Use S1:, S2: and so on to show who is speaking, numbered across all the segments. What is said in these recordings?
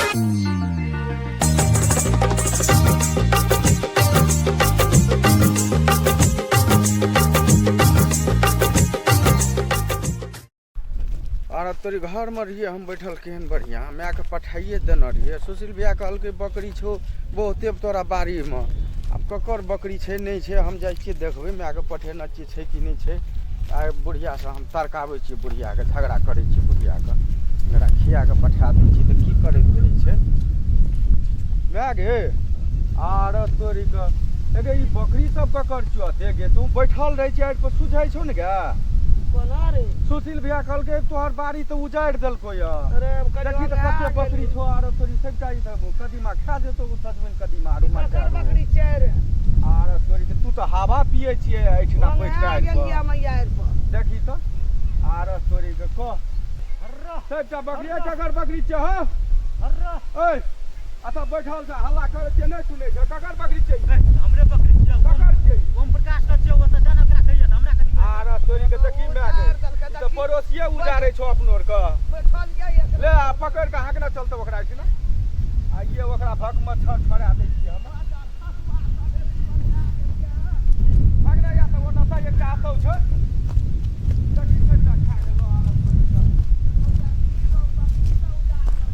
S1: आर तोरी घरमे रहियै हम बैठल केहन बढ़िआँ मायके पठाइए देने रहियै। सुशील भैया कहलकै बकरी छौ बहुते तोरा बाड़ीमे। आब ककर बकरी छै नहि छै हम जाइ छियै देखबै, मायके पठेने छियै छै कि नहि छै। आइ बुढ़ियासँ हम तड़काबै छियै, बुढ़ियाके झगड़ा करै छियै, बुढ़ियाके एकरा खिया कऽ पठा दै छियै तऽ की करैत रहै छै। माय गे आर तोरीके गे ई बकरी सब ककर छियौ ते गे? तू बैठल रहै छियै आड़ि पर सुझै छौ ने गे?
S2: कोना रे?
S1: सुशील भैया कहलकै तोहर बाड़ी तऽ उजाड़ि देलको यऽ।
S2: अरे
S1: देखी तऽ कते बकरी छौ आरो तोरी सबटा ई सब कदीमा खा जेतौ ओ सजमनि कदीमा आरो मरचाइ
S2: ककर बकरी छै रे?
S1: आरो तोरी के तू तऽ हवा पियै छियै एहिठिना बैठ कऽ आड़ि पर।
S2: गेलियै मैया आड़ि पर।
S1: देखी तऽ आरो तोरी के कह सबटा बकरी ककर बकरी छै हौ? ओइ अतऽ बैठल छै हल्ला करै छियै नहि सुनै छै। ककर बकरी छै?
S3: हमरे बकरी छियै।
S1: ककर छियै?
S3: ओम प्रकाश के छियै, ओतऽ जाना ओकरा कहियै तऽ हमरा कथी कहै?
S1: आर तोरी के देखी माय गे, ई तऽ पड़ोसिये उजारै छौ अपनो आर के।
S2: बैठल
S1: ले आ पकड़ के हाँकने चलतौ ओकरा छै ने। आ ये ओकरा भक मच्छर छोड़ा दै छियै हम। भागने या तऽ ओतऽ से एकटा आतौ छै। देखी सबटा खा गेलो आर तोरी के।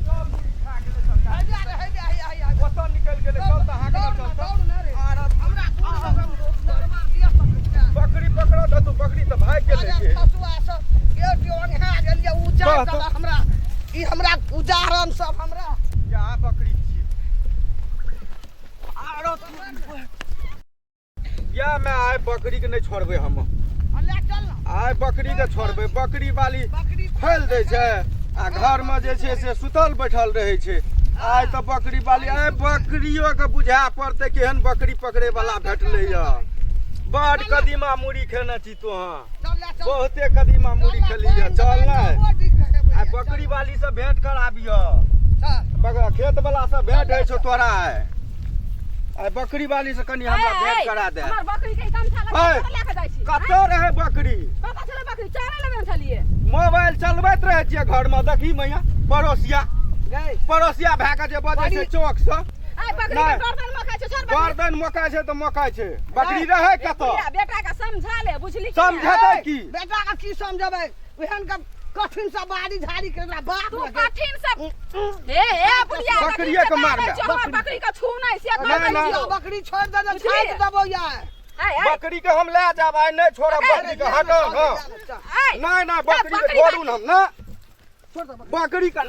S1: सब मुड़ी खा गेलै सबटा। ओतऽ निकलि गेलै चल तऽ हाँकने चलतौ। बकरी पकड़ दे तू, बकरी तऽ भागि गेलै गे।
S2: हमरा ई हमरा उजारन सब हमरा
S1: या बकरी छी आरो या मैं आइ बकरी के नहि छोड़बै हम। आइ बकरी के छोड़बै। बकरी वाली खोलि दै छै आ घर में जे छै से सुतल बैठल रहै छै। आइ तऽ बकरी वाली आइ बकरियो के बुझाए पड़तै केहन बकरी पकड़े वाला भेटलै यऽ। बड कदीमा मुड़ी खेने छी तोहाँ, बहुते कदीमा मुड़ी खेली यऽ। चल ने आइ बकरी वाली से भेंट कराबियऽ, खेत वाला से भेंट होइ छौ तोरा। आइ आइ बकरी वाली से कनि हमरा भेंट करा दे।
S4: हमर बकरी के गमछा लगा
S1: ऐ,
S4: के लए के जाइ छी।
S1: कतऽ रहै बकरी?
S4: कतऽ छलै बकरी? चारे लेबे छलियै।
S1: मोबाइल चलबैत रहै छियै घर में। देखी मैया पड़ोसिया पड़ोसिया भए के जे बजै छै चौक से।
S4: आइ बकरी के
S1: नहि।
S4: गर्दन मकाइ छै, छोड़ बकरी।
S1: गर्दन मकाइ छै तऽ मकाइ छै। बकरी रहै कतऽ?
S4: बुढ़िया, बेटा के समझा ले, बुझली कि नहि?
S1: समझेतै की?
S2: बेटा के की समझेबै? ओहन के कठिन से बाड़ी झाड़ी के एकरा बाप
S4: तू
S2: लगे।
S4: कठिन से हे हे बुढ़िया,
S1: बकरिये के मार ले।
S4: हमर बकरी के छू नहि से
S1: नहि,
S4: कह
S1: नहि।
S4: दै
S2: बकरी छोड़ दे,
S4: बुझलियै?
S2: छाटि देबौ यार।
S4: आइ, आइ।
S1: बकरी के हम ले जाब, आइ नहि छोड़ब बकरी के। हटो न।
S4: आइ।
S1: नहि नहि बकरी के
S4: बकरी
S1: छोड़ू न हम न। बकरी के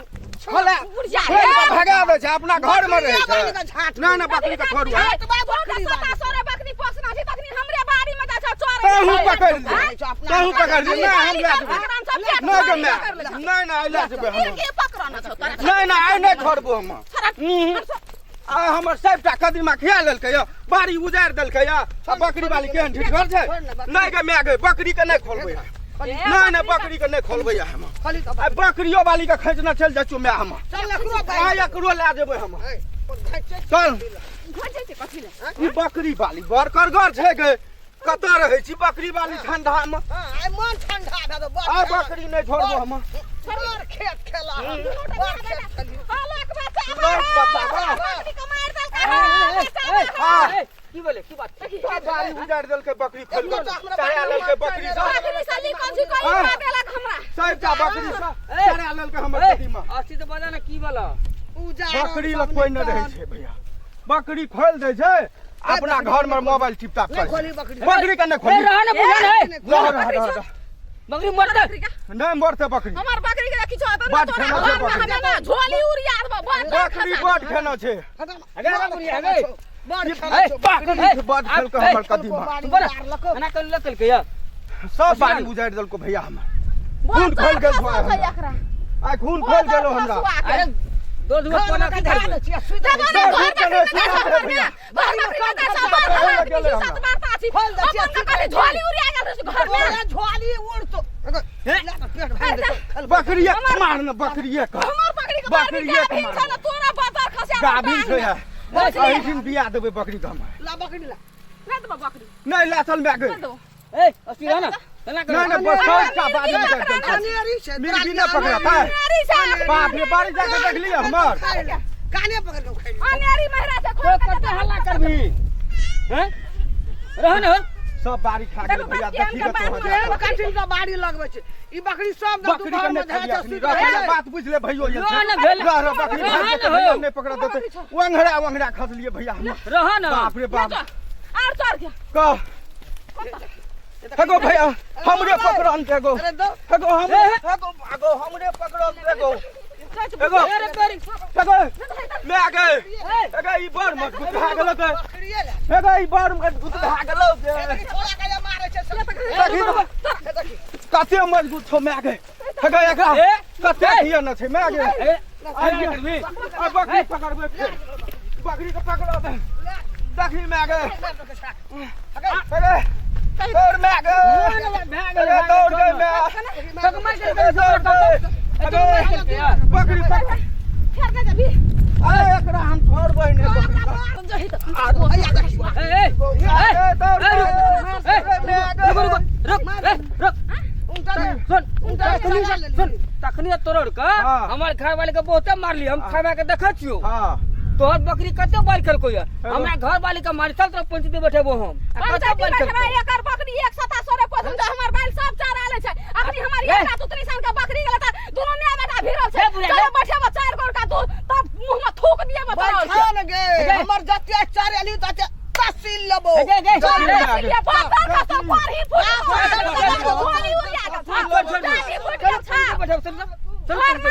S1: खोले
S4: बुढ़िया,
S1: खोलि कऽ
S4: हे।
S1: भगा दै छै, अपना घर में रहै छै।
S2: बकरी झाँट
S1: नहि नहि बकरी के छोड़ू।
S4: आइ, बकरी सता सोरे बकरी पोसना छै, तखनी हमरे बाड़ी में जाइ छै चोरे।
S1: तहू पकड़ि ले,
S4: आँय?
S1: तहू पकड़ि ले। नहि हम लए जेबै। नहि गे माय, नहि नहि आइ लए जेबै हम।
S4: के पकड़ना छौ तोरा?
S1: नहि नहि आइ नहि छोड़बो हम। आ हमर सबटा कदीमा खिया लेलकै यऽ, बाड़ी उजाड़ि देलकै यऽ। आ बकरी वाली केहन ढिठगर छै। नहि गे माय गे, बकरी के नहि खोलबै। नहि नहि बकरी के नहि खोलबै हम। आ बकरियो वाली के खींचने चलि जाइ छियौ माय हम। आइ एकरो लए जेबै हम। चल। ई बकरी वाली बड़ करगर छै गे। कतऽ रहै छी बकरी वाली ठंडा में?
S2: आइ मन ठंडा भए गेल।
S1: आइ बकरी नहि छोड़बो हम।
S2: बड़ खेत खेला हम, बड़ खेत खेली।
S1: लोक बचाबा। हाँ।
S3: की बोले की बात?
S1: सब बाड़ी उजाड़ि देलकै बकरी खोलि कऽ चढ़ा लेलकै बकरी सब। सबटा बकरी सब चढ़ा लेलकै हमर कदीमा।
S3: अस्सी तऽ बजा ने की बोला?
S1: बकरी लग कोइ नहि रहै छै भैया। बकरी खोलि दै छै अपना घर में मोबाइल टिपटाप
S2: नहि
S1: करै
S2: खोली
S1: छै।
S2: बकरी।
S1: बकरी के नहि खोली।
S3: रह ने बुझल है।
S1: रह रह रह रह।
S3: बकरी मरतै।
S1: नहि मरतै बकरी।
S4: हमर बकरी के किछो हेतौ ने
S1: बड
S4: तोरा
S1: खेना छै
S4: घर में
S1: बकरी।
S4: हमे ने झोली उड़िया देबौ, बड
S1: बकरी बड खेना छै।
S3: अगे बकरी अगे।
S2: बड़
S1: ई
S2: खेला छौ।
S1: बकरी छै, बड खेलकै हमर कदीमा।
S3: बोला एना कर लकल के या
S1: सब बाड़ी उजाड़ि देलको भैया हमर। खून खोलि गेल छौ आइ हमरा। आइ खून खोलि गेलो हमरा।
S3: अरे दो दो कोना की करबै?
S1: दौड़ धूप के नहि सुतल रहै भैया।
S2: झोली उड़ तो पेट भरि देतौ।
S1: बकरिये मार न, बकरिये के बकरिये के मार। गाभिन छै यार। एहिठिन बिया देबै बकरी के हम।
S2: ला बकरी ला।
S1: नहि ला चल माय गे।
S3: ए अस्सी रह ना एना कर।
S1: नहि नहि बस सबटा बाड़ी उजाड़ि देलकै।
S2: अनेरी छै।
S1: मिर्गी नहि पकड़ता है। बाप रे, बाड़ी जाके देखलियै हमर?
S2: काने पकड़ के उखाड़ि लेतौ।
S4: अनेरी महिला से
S3: तो
S4: खोल के
S3: कते हल्ला करबी हैं रह न
S1: सब बारी खा गेल
S4: देखो
S1: भैया
S4: बस
S1: देखी
S4: केहन
S1: के
S4: के
S1: तोहर
S4: बात
S2: केहन कठिन से बाड़ी लगबै छै ई बकरी सब दिन
S1: बकरी
S2: दुपहर
S1: के
S2: में
S1: नहीं
S2: जाइ
S1: खाली
S2: छै
S1: अखनी
S2: सुति
S1: रह
S2: रहै
S1: रह,
S2: छै।
S1: बात बुझ ले भैयो ये
S3: रह न भेल
S1: रह रह बकरी
S3: रह
S1: भाग
S3: न
S1: जेतै भैया
S3: हो।
S1: नहीं पकड़ देतै ओंघरा ओंघरा खसलिए भैया हम
S3: रह न
S1: बाप रे बाप
S4: आर चढ़ गया
S1: कह हेगो भैया हमरे पकड़न देगो
S2: अरे दो
S1: हेगो हमरे हेगो भागो हमरे पकड़न देगो हेगो
S3: अरे तोरी
S1: हेगो मैं आ गए हेगो ई बड़ मजबूत भा गेलो के
S2: बकरिए ले
S1: हेगो ई बड़ मजबूत भा गेलो के
S2: देखी छोड़ा के जे मारै छै सब।
S1: देखी
S2: हे देखी
S1: कते मजबूत छौ मैं गए हेगो एकरा
S3: ए
S1: कते हिया न छै मैं गए
S3: ए
S1: आइए।
S3: करबी
S1: आ बकरी पकड़बे फेर बकरी के पकड़ो देखी मैं गए हेगो दौड़ मैं गए अरे दौड़ गए मैं
S3: तक मार के
S1: अरे दौड़ गए अरे बकरी पकड़
S4: फेर के जबी
S1: अरे एकरा हम छोड़बै नहि बकरी के।
S4: जही तो
S2: हैया देखी
S3: ए ए
S1: अरे दौड़
S3: ए,
S1: गए।
S3: रुक, ए,
S1: अरे मैं गए।
S3: रुक रुक रुक ए रुक
S2: उनका दे
S3: सुन
S2: उनका
S3: तखनी
S2: लगा लेली।
S3: सुन तखनी तोड़ के
S1: हाँ।
S3: हमर घर वाले के बहुते मारली हम खाना के देखै छियो
S1: हाँ
S3: तोहर बकरी कते बार खेलको या हमरा घर वाले के मारी चल तोरा पंचायती बैठेबो हम आ कते
S4: पंचायती
S3: बार
S4: बैठबा
S3: खेलको
S4: एकर बकरी एक सता सोरे पोसम जो हमर बैल सब चरा ले छै अखनी हमर
S3: ए।
S4: एक रात उतरी सन के बकरी गेल त दुनु my बेटा भिड़ल छै
S3: ए, बुढ़िया,
S4: चलो बैठेबो चार गोड़ का दूध तब मुंह में थूक दिए बताओ
S2: बैठा न गे
S3: गे।
S2: हमर जते चरेली तते तसील लेबो
S3: ए, गे, गे,
S2: चल
S3: गे।
S2: रे।
S4: बाप का सब पर ही फूट
S2: बाप,
S4: गोली उड़िया के
S3: चल, चल,
S4: छाप
S3: चल,
S4: फूट के छाप
S3: बैठेबो चल चल
S4: घर में